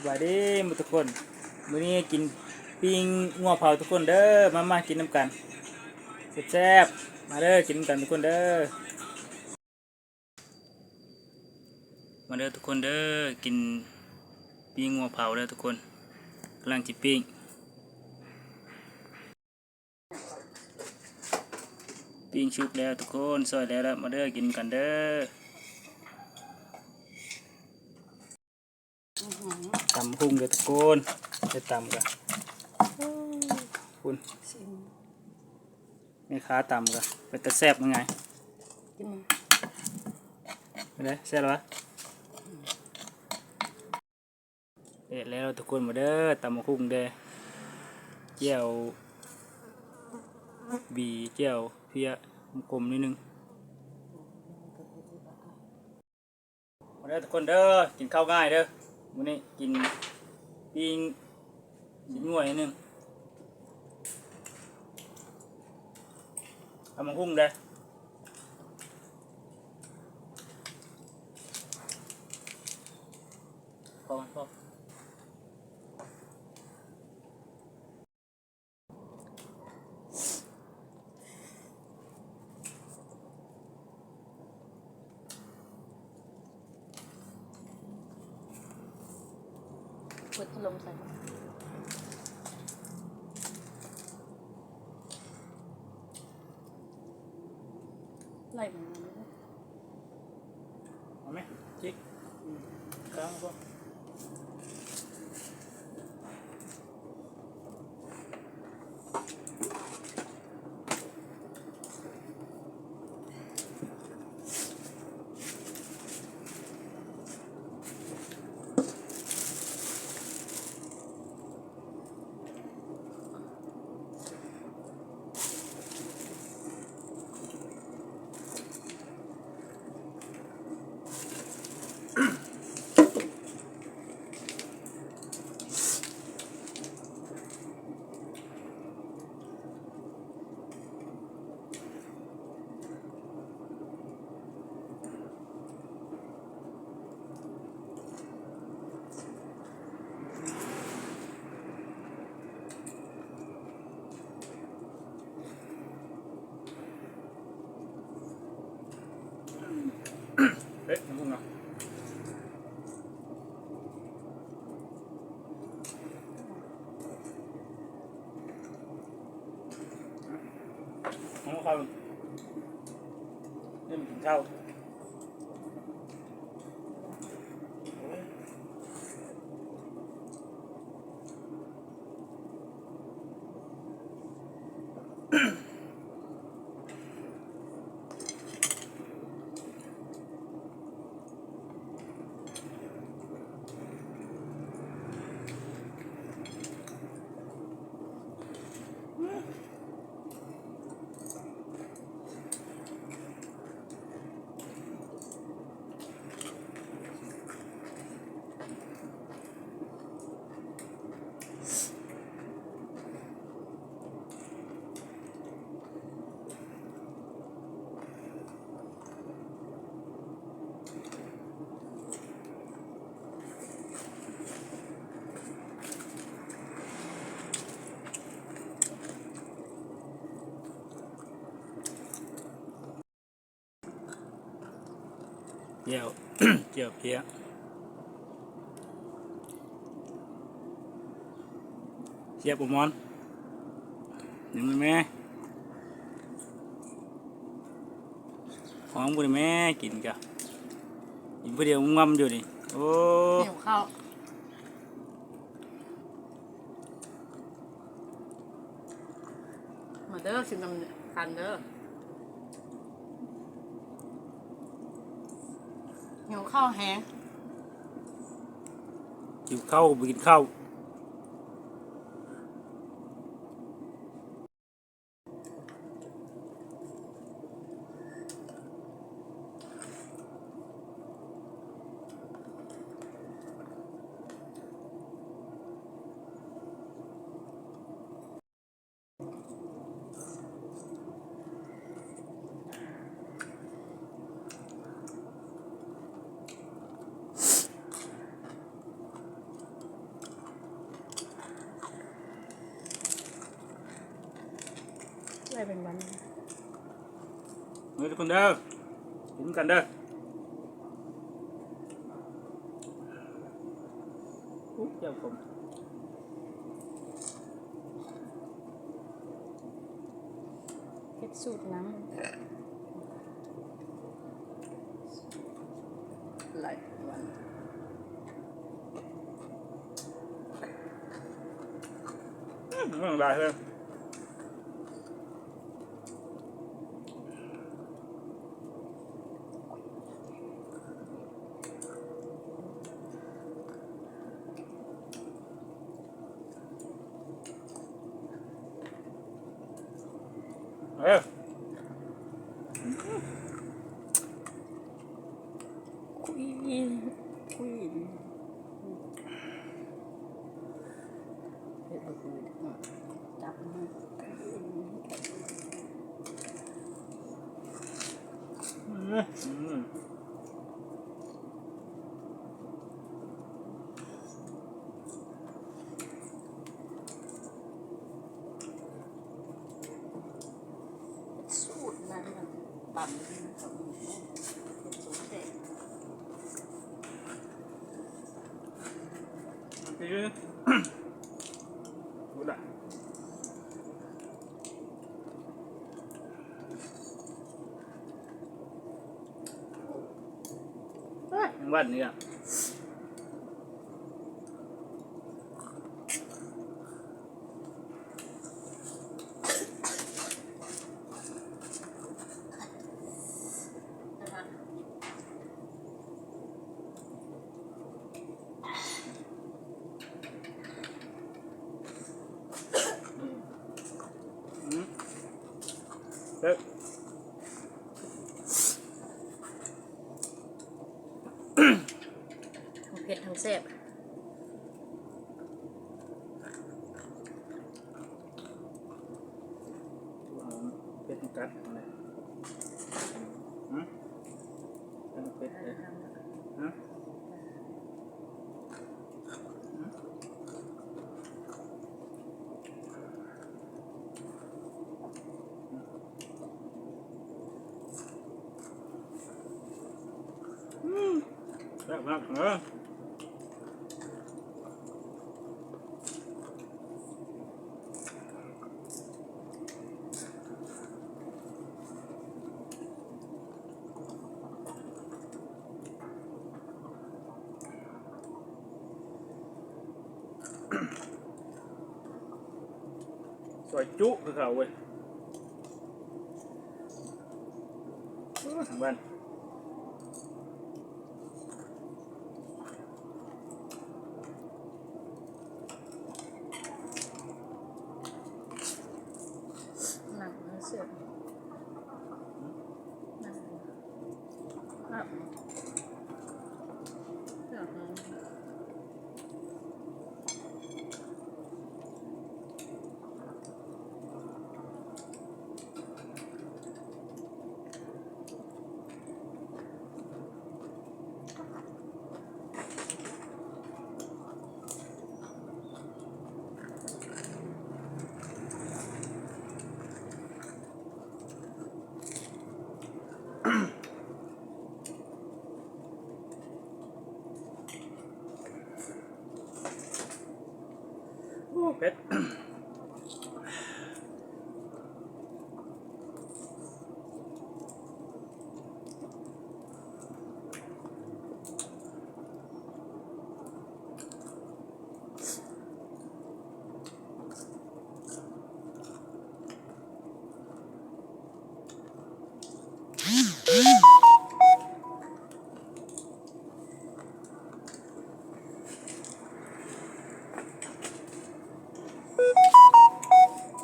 ສະບາຍດີໝົດທຸກຄົນ ມື້ນີ້ກິນປີ້ງງົວເຜົາທຸກຄົນເດີ ມາ ມາກິນນຳກັນ ແຊບໆ ມາເດີ ກິນນຳກັນທຸກຄົນເດີ. ມາເດີທຸກຄົນເດີ ກິນປີ້ງງົວເຜົາເດີທຸກຄົນ ກຳລັງຊິປີ້ງ ປີ້ງສຸກແລ້ວທຸກຄົນ ຊອຍແລ້ວລະ ມາເດີ ກິນນຳກັນເດີ. ຕຳຫຸ່ງເດີທຸກຄົນ ໄດ້ຕຳກະ ພຸ້ນ ແມ່ຄ້າຕຳກະເປັນຕາແຊບ ເປັນໄງ ເປັນໃດ ແຊບບໍ່? ເຮັດແລ້ວທຸກຄົນ ມາເດີ ຕຳບັກຫຸ່ງເດີ ແຈ່ວບີ ແຈ່ວເພຍ ຂົມໆ ໜ້ອຍໜຶ່ງ. ມາເດີທຸກຄົນເດີ ກິນເຂົ້າງ່າຍເດີ ມື້ນີ້ກິນປີ້ງຊີ້ນງົວໜ້ອຍໜຶ່ງ ຕຳບັກຫຸ່ງເດີ ພໍ ພໍ. ເປີດພັດລົມໃສ່ ໄລ່ມັນ ເອົາແມະ ຈິກ ອືມ ກາງພວກ ເອີ ນ້ຳຜົ້ງເນາະ ເອົາເຂົ້າ ນີ້ມັນກິນເຂົ້າ. ແຈ່ວ ແຈ່ວເພຍ ແຊບບໍ່ມອນ ຍັງແມ່ ຫອມບໍ່ໄດ້ແມ່ ກິນກະ ກິນຜູ້ດຽວງຳຢູ່ນີ້ ໂອ້ ຫິວເຂົ້າ. ມາເດີ ກິນນຳກັນເດີ ຫິວເຂົ້າແຮງ ຫິວເຂົ້າ ບໍ່ກິນເຂົ້າ. ແ ເປັນວັນ ເດີທຸກຄົນເດີ ກິນນຳກັນເດີ. ອຸ້ຍ ແຈ່ວຂົມ ເຮັດສູດນຳ ຫຼາຍວັນ ອືມ ຫຼາຍເລີຍ. ເອີ ຄຸຍ ຄຸຍ ເຮັດບໍ່ຄື ຈັບມື ອືມ ສູດນັ້ນມັນຕຳ ເອີຍ ຍັງວັນນີ້ອະ ອືມ ເອີ ທັງເຜັດທັງແຊບ ເຜັດກັດ ຫືມ ເຜັດເດ້ ຫືມ. ອືມ ແຊບມາກເດີ. ຊອຍຈຸຄືເກົ່າເວີຍ ໂອ້ ທັງບ້ານ. ໜັງເສືອ ໜັງ ໂອ້ ເຜັດ.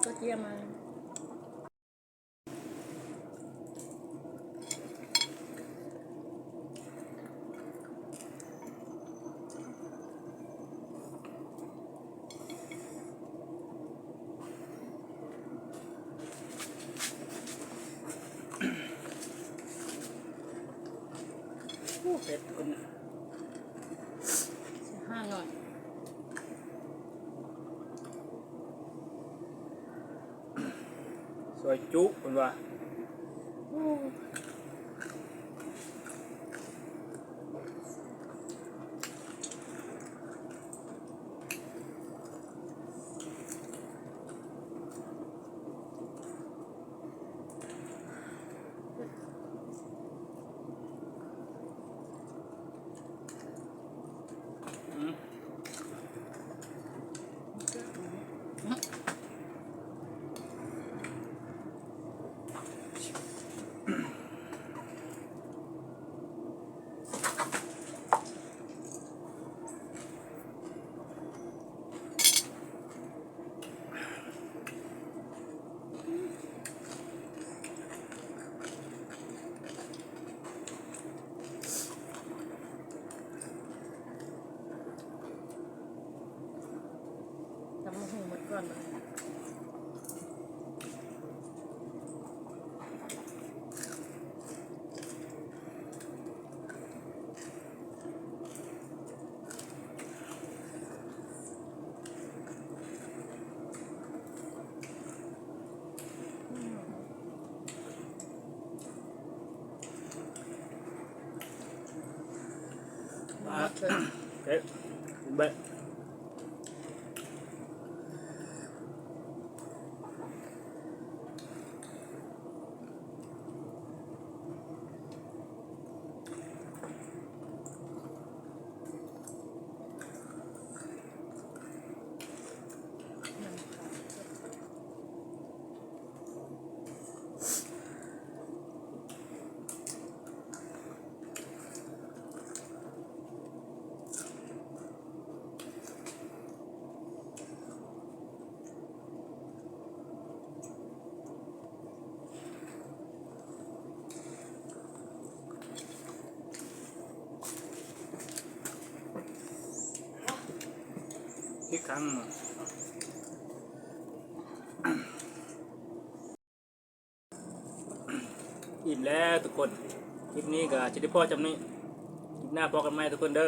ກະທຽມມາ. ໂອ້ ເຜັດຄົນ ຫ້າຮ້ອຍ. ຊ່ວຍຈຸເພິ່ນວ່າ. ຕຳບັກຫຸ່ງໝົດກ່ອນເນາະ. ເອີ ເອີ ເບິ່ງ. ອີກຄັ້ງ ອີ່ມແລ້ວທຸກຄົນ. ຄລິບນີ້ກໍຈະໄດ້ພໍສ່ຳນີ້. ຄລິບໜ້າພໍ້ກັນໃໝ່ທຸກຄົນເດີ.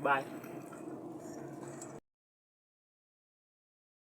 ບາຍບາຍ.